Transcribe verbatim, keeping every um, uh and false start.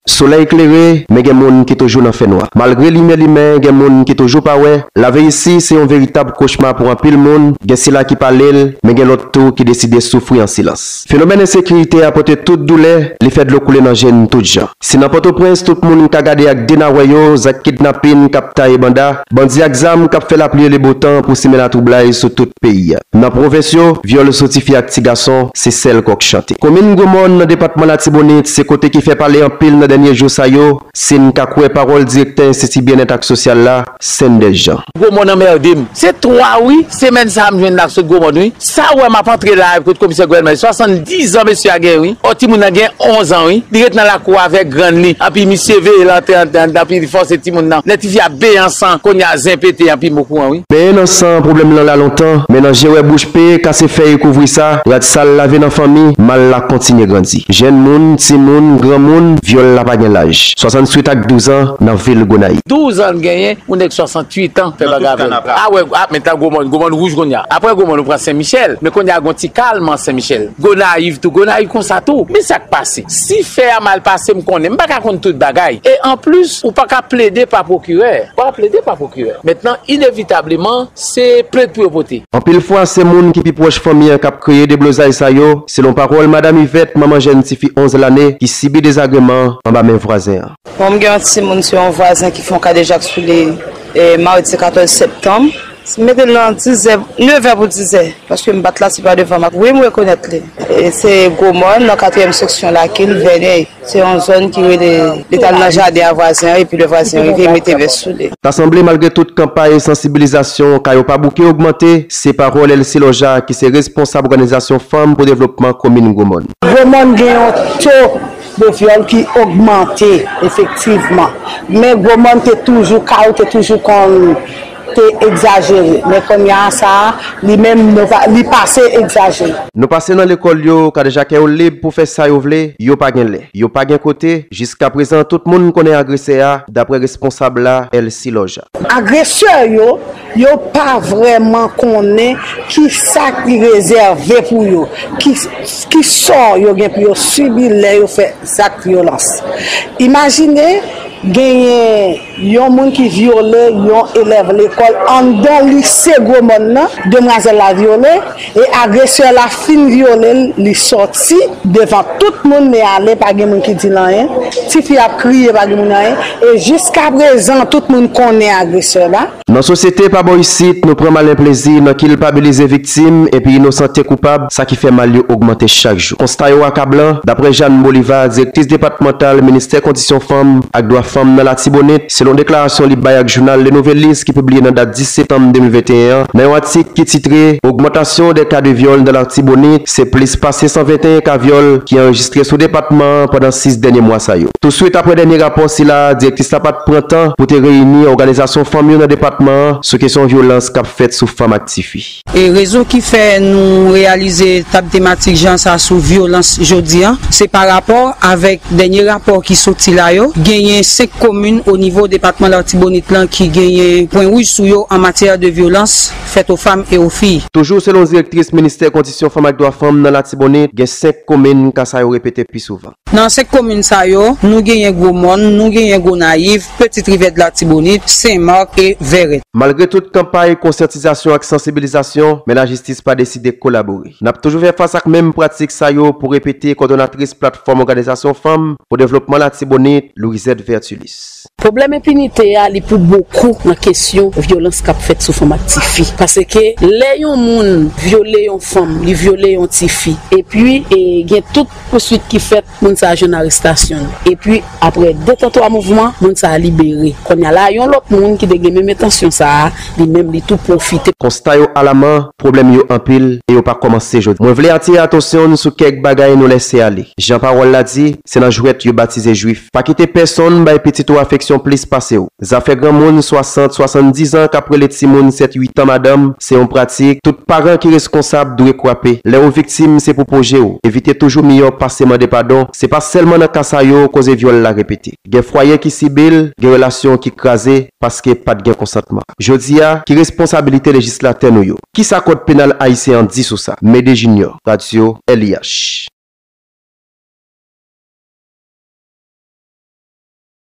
Solèy klere, men gen moun ki toujou nan fènwa. Malgre limyè limen, gen moun ki toujou pa wè. Lavi isi se yon veritab kochma pou anpil moun. Gen sila ki pale l, men gen lòt tou ki deside soufri an silans. Fenomèn ensekirite a pote tout doulè, li fè dlo koule nan je n tout jan. Si nan Pòtoprens tout moun ka gade ak de nawè yo zak kidnapin k ap taye banda, bandi ak zam k ap fè lapli rele botan pou simen latwoublay sou tout peyi a. Nan pwovens yo, vyòl sou tifi ak ti gason se sèl kòk chante. Komin Gwomòn nan depatman Latibonit se kote ki fè pale anpil nan dènye jou sa yo, si n ka kwè pawòl direktè Enstiti Byennèt ak Sosyal la, Sendès Jean. Gwomòn anmède m. Se twa wi, semèn sa a m jwenn l ap sot Gwomòn wi. Sa w wè m ap antre la kot komisè gouvènman, swasanndiz an mesye a gen wi. Ò, timoun nan gen onz an wi. Li ret nan lakou avèk grann li. Anpi misye veye l antre anndan, anpi li fòse timoun nan. Lè tifi a benyen an san, kounye a zen pete, anpi m okouran wi. Benyen nan san, pwoblèm lan la lontan, men nan je wè bouch pe, kase fèy kouvri sa, rad sal lave nan fanmi, mal la kontinye grandi. Jenn moun, timoun, granmoun, vyòl la pa gen laj. Swasanntuit ak douz an nan vil Gonayiv. Douz an l genyen, yon nèg swasanntuit an fè bagay avè l. A wè, a, men ta Gwomòn, Gwomòn wouj kounye a. Apre Gwomòn, ou pran Sen Michèl, men kounye a gon ti kalm an Sen Michèl. Gonayiv tou, Gonayiv konsa tou. Men sa k pase? Si fè a mal pase, m konnen, m pa ka konn tout bagay. E anplis, ou pa ka plede pa pwokirè. Ou pa ka plede pa pwokirè. Mentnan, inevitableman, se plent pou yo pote. Anpil fwa, se moun ki pi pwòch fanmi an k ap kreye deblozay sa yo, selon pawòl Madam Yvette, manman jèn tifi onz lane, ki sibi dezagreman anba men vwazen an. Bon, m gen yon timoun, se yon vwazen ki fè yon kadejak sou li, e, madi katòz septanm. M mete l nan dizè, nevè pou dizè, paske m bat la, se pa devan m ap. Wi, m rekonèt li. E se Gwomòn, nan katriyèm seksyon Lakil, Vènèy. Se yon zòn ki rele, li t al nan jaden a vwazen an, epi lè vwazen an rive, li mete vès sou li. Ta sanble, malgre tout kanpay sansibilizasyon, ka yo pa bouke ogmante, se pawòl Elsie Loja, ki se responsab òganizasyon Fanm pou Devlopman komin Gwomòn. Gwomòn gen yon to de vyòl ki ogmante, efektivman. Men Gwomòn te toujou, ka yo te toujou konn te egzajere. Men kounye a sa a, li menm, nou pa, li pase egzajere. Nou pase nan lekòl yo, kadejakè yo lib pou fè sa yo vle, yo pa gen lè, yo pa gen kote. Jiskaprezan, tout moun konnen agresè a, daprè responsab la, Elsie Loja. Agresè yo, yo pa vrèman konnen ki sa ki rezève pou yo, ki, ki sò yo gen pou yo sibi lè yo fè zak vyolans. Imajine, genyen yon moun ki vyole yon elèv lekòl anndan lise Gwomòn nan, demwazèl la vyole, e agresè la fin vyole l, li sòti devan tout moun, men ale, pa gen moun ki di l anyen. Tifi ap kriye, pa gen moun anyen. E jiskaprezan, tout moun konnen agresè la. Nan sosyete pa bò isit, nou pran malen plezi nan kilpabilize viktim epi inosante koupab, sa ki fè mal yo ogmante chak jou. Konsta yo akablan, daprè Jeanne Bolivar, direktris depatmantal ministè kondisyon fanm ak dwa fanm nan Latibonit, selon deklarasyon li bay ak jounal Le Nouvelliste ki pibliye nan dat dis septanm de mil venteyen an, nan yon atik ki titre Augmentation des cas de viol dans l'Artibonite, se plis pase san venteyen ka vyòl ki anrejistre sou depatman an pandan sis dènye mwa sa yo. Touswit apre dènye rapò sila, direktris la pa t pran tan pou te reyini òganizasyon fanm yo nan depatman an sou kesyon vyolans k ap fèt sou fanm ak tifi. E rezon ki fè nou reyalize tab tematik jan sa sou vyolans jodi a, se pa rapò avèk dènye rapò ki soti la yo. Genyen senk komin o nivo depatman Latibonit lan ki genyen pwen wouj sou yo an matyè de vyolans fèt o fanm e o fi. Toujou selon direktris ministè kondisyon fanm ak dwa fanm nan Latibonit, gen senk komin ka sa yo repete pi souvan. Nan senk komin sa yo, nou genyen Gwomòn, nou genyen Gonayiv, Petit Rivière de l'Artibonite, Senmak e Vèrèt. Malgre tout kanpay konsyantizasyon ak sansibilizasyon, men lajistis pa deside kolabore. N ap toujou fè fas ak menm pratik sa yo, pou repete kòdonatris platfòm òganizasyon fanm pou devlopman Latibonit, Louisette Vertulis. Pwoblèm enpinite a, li pou bokou nan kesyon vyolans k ap fèt sou fanm ak tifi. Paske lè yon moun vyole yon fanm, li vyole yon tifi, epi, e, gen tout pouswit ki fèt, moun sa a jwenn arestasyon l. Epi, apre de tan twa mouvman, moun sa a libere. Kounye a la, yon lòt moun ki te gen menm entansyon sa a, li menm, li tou pwofite. Konsta yo alaman, pwoblèm yo anpil, e yo pa kòmanse jodi. Mwen vle atire atansyon n sou kèk bagay nou lèse ale. Jan pawòl la di, se nan jwèt yo batize jwif. Pa kite pèsonn bay pitit ou afeksyon plis pase w. Zafè granmoun swasant, swasanndiz an k ap rele timoun sèt, uit an madanm, se yon pratik tout paran ki reskonsab dwe kwape. Lè ou viktim, se pou pwoje w. Evite toujou miyò pase mande padon. Se pa sèlman nan ka sa yo koze vyòl la repete. Gen fwaye ki sibi l, gen relasyon ki kraze paske pa t gen konsantman. Jodi a, ki responsabilite lejislatè nou yo? Kisa kòd penal ayisyen an di sou sa? Mede Junior, Radyo L I H.